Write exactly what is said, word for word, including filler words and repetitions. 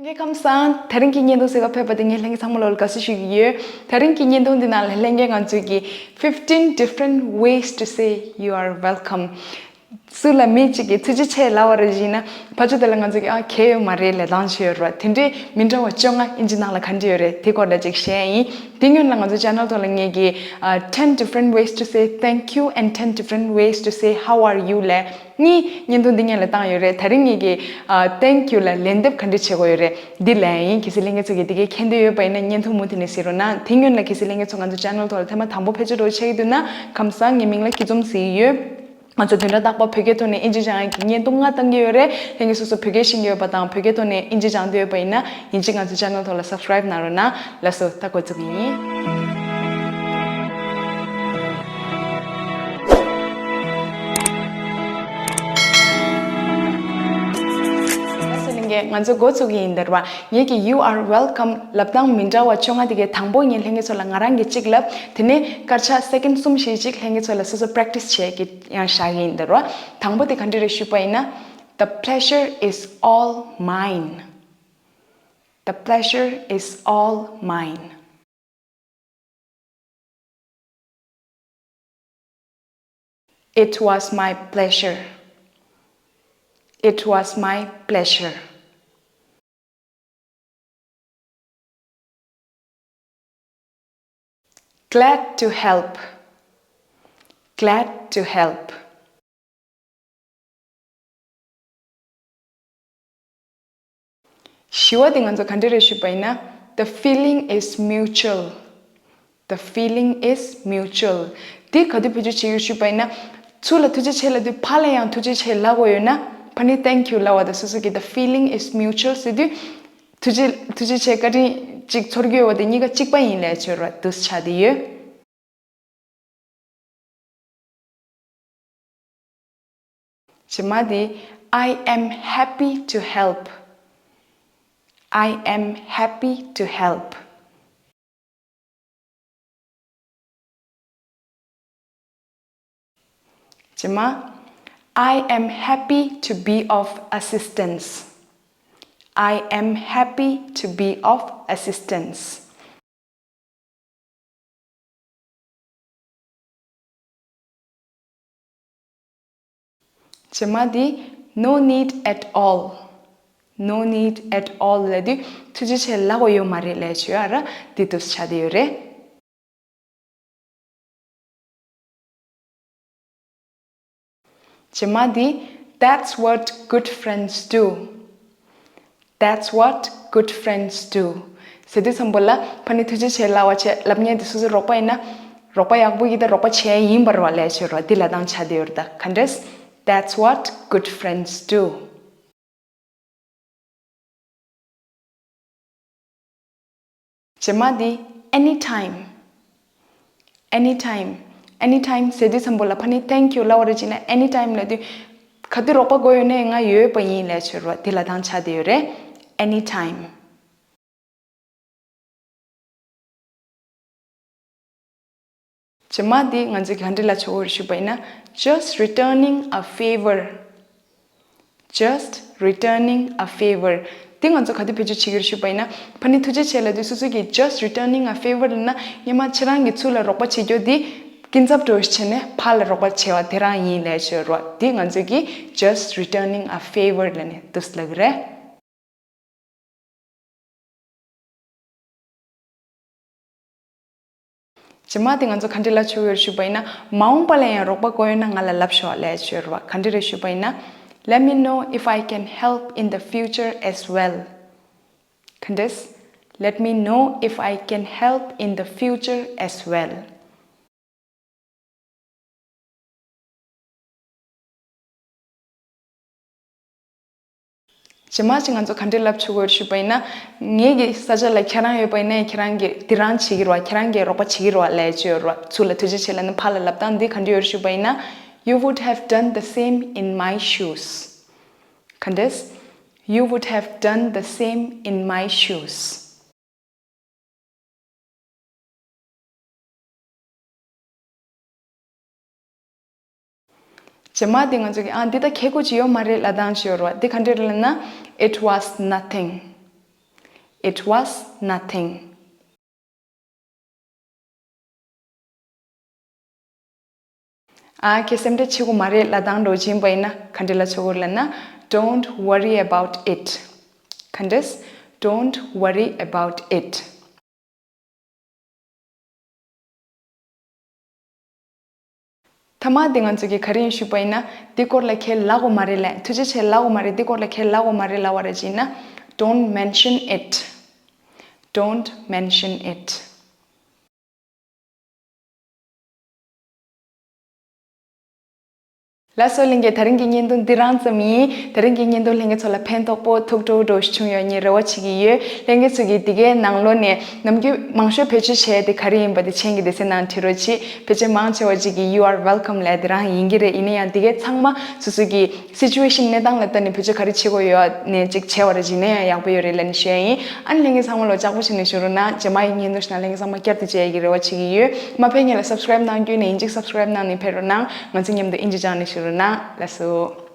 ལྷན་རྒྱས་ཁམས་བཟང་། དེ་རིང་གི་བརྙན་ཐུང་གཟིགས་ག་ཕེབས་པ་དེ་ངས་ལྷན་རྒྱས་ཚང་མ་ལོ་ལ་དགའ་བསུ་ཞུ་གི་ཡོད། དེ་རིང་གི་བརྙན་ཐུང་འདི་ནང་ལ་ལྷན་རྒྱས་ང་ཚོས་ཀྱི་fifteen different ways to say you are welcome སུ་ལ་མི་གཅིག་གིས་ཐུགས་རྗེ་ཆེ་ལབ་པ་རེད་བཞིན་ན། ཕར་ཕྱོགས་དེ་ལ་ང་ཚོ་གིས་ཨ་གལ་ཡོད་མ་རེད་ལབ་སྟངས་བྱས་ཡོད་རེད་བ། དེ་འདྲའི་མི་འདྲ་བ་བཅོ་ལྔ་ཨིན་ཇི་ནང་ལ་ག་འདྲ་ཡོད་རེད་དེ་སྐོར་ལ་ཅིག་བཤད་ཡིན། དེ་སྔོན་ལ་ང་ཚོ་ཆེ་ནལ་ཐོག་ལ་ངེད་ཀྱིས་ཨ་ten different ways to say thank you and ten different ways to say how are you ལབ་གཉིས་བརྙན་ཐུང་འདི་སྔོན་ལ་བཏང་ཡོད་རེད། དེ་རིང་ངེད་ཀྱིས་ཨ་thank you ལ་ལན་འདེབས་ག་འདྲ་བྱེད་དགོས་ཡོད་རེད་འདི་ལབ་ཡིན། གལ་སྲིད་ལྷན་རྒྱས་ཚོ་གིས་འདི་གའི་མཁྱེན་འདོད་ཡོད་པ་ཡིན་ན་བརྙན་ཐུང་མུ་མཐུད་ནས་གཟིགས་རོགས་གནང་། དེ་སྔོན་ལ་གལ་སྲིད་ལྷན་རྒྱས་ཚོ་ང་ཚོ་ཆེ་ནལ་ཐོག་ལ་ཐེངས་མ་དང་པོ་ཕེབས་ཆོག་འདྲ་བོ་ཆགས་ཀྱི་འདུག་ན། ཁམས་བཟང་། ངའི་མིང་ལ་སྐྱིད་འཛོམས་ཟེར་གྱི་ཡོད། ང་ཚོ་བདུན་ཕྲག་རྟག་པར་བོད་སྐད་ཐོག་ནས་ཨིན་ཇི་སྦྱང་ཡག་གི་བརྙན་ཐུང་ལྔ་བཏང་གི་ཡོད་རེད། ལྷན་རྒྱས་སོ་སོ་བོད་སྐད་ཤེས་ཀྱི་ཡོད་པ་དང་བོད་སྐད་ཐོག་ནས་ཨིན་ཇི་སྦྱང་འདོད་ཡོད་པ་ཡིན་ན་ཡིན་གཅིག་ང་ཚོའི་ཆེ་ནལ་ཐོག་ལ་སབ་སི་ཀ་རེབ་གནང་རོགས་གནང་། ལགས་སོ། ད་འགོ་བཙུགས་ཀྱི་ཡིན། ལགས་སོ་ལྷན་རྒྱས། ང་ཚོ་འགོ་བཙུགས་ཀྱི་ཡིན། དེ་རེད་བ། ངེད་ཀྱི་you are welcome ལབ་སྟངས་མི་འདྲ་བ་བཅོ་ལྔ་དེ་གའི་དང་པོ་ངས་ལྷན་རྒྱས་ཚོ་ལ་ང་རང་གིས་གཅིག་ལབ། དེ་ནས་སྐར་ཆ་སེ་ཀེན་ཌི་གསུམ་བཞི་ཅིག་ལྷན་རྒྱས་ཚོ་ལ་སོ་སོ་པེ་རེག་ཊི་སི་བྱེད་ཀྱི་ཡང་བཞག་གི་ཡིན། དེ་རེད་བ། དང་པོ་དེ་ག་འདྲ་རེད་ཞུས་པ་ཡིན་ན། The pleasure is all mine. The pleasure is all mine. It was my pleasure. It was my pleasure. Glad to help. Glad to help. བཞི་བ་དེ་ང་ཚོ་ག་འདྲ་རེད་ཞུས་པ་ཡིན་ན། The feeling is mutual. The feeling is mutual. དེ་ག་དུས་བེད་སྤྱོད་བྱེད་ཀྱི་ཡོད་ཞུས་པ་ཡིན་ན། ཚུར་ལ་ཐུགས་རྗེ་ཆེ་ལབ་དུས་ཕར་ལ་ཡང་ཐུགས་རྗེ་ཆེ་ལབ་དགོས་ཡོད་ན། ཕར་ནས་thank you ལབ་པ་དང་སོ་སོ་གིས་the feeling is mutual ཟེར་དུས། ཐུགས་རྗེ་ཐུགས་རྗེ་ཆེ་བཀའ་དྲིན་ཅིག་ཚོར་གྱི་ཡོད་པ་དེ་གཉིས་ཀ་གཅིག་པ་ཡིན་ལབ་ཡག་ཆོས་ར་འདུག་སེ་ཆགས་བསྡད་ཡོད། རྗེས་མ་དེ། I am happy to help. I am happy to help. རྗེས་མ། I am happy to be of assistance. I am happy to be of assistance. རྗེས་མ་དེ། No need at all. No need at all ལབ་དུས་ཐུགས་རྗེ་ཆེ་ལབ་དགོས་ཡོད་མ་རེད་ལབ་ཡག་ཆོས་ར་འདི་འདུག་སེ་ཆགས་བསྡད་ཡོད་རེད། རྗེས་མ་དེ། That's what good friends do. That's what good friends do. ཟེར་དུས་ཙམ་པ་ལ་ཕར་ནས་ཐུགས་རྗེ་ཆེ་ལབ་པ་བྱས། ལབ་མཁན་དེ་སོ་སོའི་རོགས་པ་ཡིན་ན། རོགས་པ་ཡག་པོ་ཡིན་ད་རོགས་པ་བྱས་ཡིན་པ་རེད་བ་ལབ་ཡག་ཆོས་ར་འདི་ལབ་སྟངས་ཆགས་བསྡད་ཡོད་རེད། ད་ག་འདྲས། That's what good friends do. རྗེས་མ་དེ། Anytime. Anytime. Anytime ཟེར་དུས་ཙམ་པ་ལ་ཕར་ནས་thank you ལབ་པ་རེད་བྱས་ན། Anytime ལབ་དུས། ག་དུས་རོགས་པ་དགོས་ཡོད་ནའི་ང་ཡོད་པ་ཡིན་ལབ་ཡག་ཆོས་ར་འདི་ལབ་སྟངས་ཆགས་བསྡད་ཡོད་རེད། Anytime. རྗེས་མ་འདི་ང་ཚོས་ག་འདྲ་ལབ་ཆོག་གི་རེད་ཞུས་པ་ཡིན་ན། Just returning a favor. Just returning a favor. འདི་ང་ཚོ་ག་དུས་བེད་སྤྱོད་བྱེད་ཀྱི་རེད་ཞུས་པ་ཡིན་ན། ཕར་ནས་ཐུགས་རྗེ་ཆེ་ལབ་དུས་སོ་སོ་གིས་just returning a favor ལབ་ན། སྔོན་མ་ཁྱེད་རང་གིས་ཚུར་ལ་རོགས་པ་བྱེད་རྒྱུ་འདི་སྐྱིན་ཚབ་འདྲ་བོ་ཞིག་བྱས་ནས་ཕར་ལ་རོགས་པ་བྱས་པ་དེ་རང་ཡིན་ལབ་ཡག་ཆོས་ར། འདི་ང་ཚོས་ཀྱིས་just returning a favor ལབ་ནས་འདུག་སེ་ལབ་ཀྱི་རེད། རྗེས་མ་དེ་ང་ཚོ་ག་འདྲ་ལབ་ཆོག་གི་རེད་ཞུས་པ་ཡིན་ན། མ་འོངས་པ་ལ་ཡང་རོགས་པ་དགོས་ཡོད་ན་ང་ལ་ལབ་ཤོག་ལབ་ཡག་ཆོས་ར་ག་འདྲ་རེད་ཞུས་པ་ཡིན་ན། Let me know if I can help in the future as well. ག་འདྲས། Let me know if I can help in the future as well. རྗེས་མ་ཅིག་ང་ཚོ་ག་འདྲ་ལབ་ཆོག་གི་རེད་ཞུས་པ་ཡིན་ན། ངེད་ཀྱི་ས་ཆ་ལ་ཁྱེད་རང་ཡོད་པ་ཡིན་ན་ཁྱེད་རང་གིས་འདི་རང་བྱེད་ཀྱི་རེད་བ། ཁྱེད་རང་གིས་རོགས་པ་བྱེད་ཀྱི་རེད་བ་ལབ་ཡག་ཆོས་ར། ཚུར་ལ་ཐུགས་རྗེ་ཆེ་ལབ་ན་ཕར་ལ་ལབ་སྟངས་འདི་ག་འདྲ་ཡོད་རེད་ཞུས་པ་ཡིན་ན། You would have done the same in my shoes. ག་འདྲས། You would have done the same in my shoes. རྗེས་མ་དེ་ང་ཚོ་གིས་ཨ་འདི་ད་གལ་དགོས་ཅིག་ཡོད་མ་རེད་ལབ་སྟངས་ཤིག་ཡོད་རེད་བ། འདི་ག་འདྲ་རེད་ལབ་ན། It was nothing. It was nothing. ཨ་ཁྱེད་སེམས་ཁྲལ་བྱེད་དགོས་མ་རེད་ལབ་སྟངས་འདྲ་བོ་ཅིག་ཡིན་པ་ཡིན་ན་ག་འདྲ་ལབ་ཆོག་གི་ལབ་ན། Don't worry about it. ག་འདྲས། Don't worry about it. ཐ་མ་དེ་ང་ཚོ་གིས་ག་རེ་ཡིན་ཞུས་པ་ཡིན་ན། འདི་སྐོར་ལ་ཁྱེད་ལབ་དགོས་མ་རེད་ལབ། ཐུགས་རྗེ་ཆེ་ལབ་དགོས་མ་རེད། འདི་སྐོར་ལ་ཁྱེད་ལབ་དགོས་མ་རེད་ལབ་པ་རེད་ཅེ་ན། Don't mention it. Don't mention it. ལགས་སོ་ལྷན་རྒྱས། ད་རིང་གི་བརྙན་ཐུང་འདི་རང་ཙམ་ཡིན། ད་རིང་གི་བརྙན་ཐུང་ལྷན་རྒྱས་ཚོ་ལ་ཕན་ཐོགས་པོ་ཐུགས་སྤྲོ་བོ་འདྲ་བོ་ཞིག་བྱུང་ཡོད་ངས་རེ་བ་བྱེད་ཀྱི་ཡོད། ལྷན་རྒྱས་ཚོ་གིས་འདི་གའི་ནང་ལོགས་ནས་ནམ་རྒྱུན་མང་ཤོས་བེད་སྤྱོད་བྱས་ཏེ་ག་རེ་ཡིན་པ་དེ་མཆན་གྱི་སྡེ་ཚན་ནང་བྲིས་རོགས་གྱིས། ཕལ་ཆེར་མང་ཆེ་བ་ཅིག་གིས་You are welcome ལབ་དེ་རང་ཡིན་གྱི་རེད། ཡིན་ན་ཡང་འདི་གའི་ཚང་མ་སོ་སོ་གི་situation གནས་སྟངས་ལ་ལྟ་ནས་བེད་སྤྱོད་ག་རེ་བྱེད་དགོས་ཡོད་ནས་ཅིག་བྱས་པ་རེད་ཅེ་ན་ཡང་ཡག་པོ་ཡོད་རེད་ལབ་ནས་ཞུ་ཡ་ཡིན། ཨ་ནི་ལྷན་རྒྱས་ཚང་མ་ལོ་ལྕགས་པོ་བྱས་ནས་བཞུགས་རོགས་གནང་། རྗེས་མ་ཡི་བརྙན་ཐུང་ཞིག་ནང་ལྷན་རྒྱས་ཚང་མ་བསྐྱར་དུ་མཇལ་ཡ་གི་རེ་བ་བྱེད་ཀྱི་ཡོད། མ་ཕེབས་སྔོན་ལ་subscribe གནང་རྒྱུ་ནས་ཡིན་གཅིག subscribe གནང་ནས་ཕེབས་རོགས་གནང་། ང་ཚོ་མཉམ་དུ་ཨིན་ཇི་སྦྱངས་ནས་བཞུགས་རོགས་གནང་། ལགས་སོ།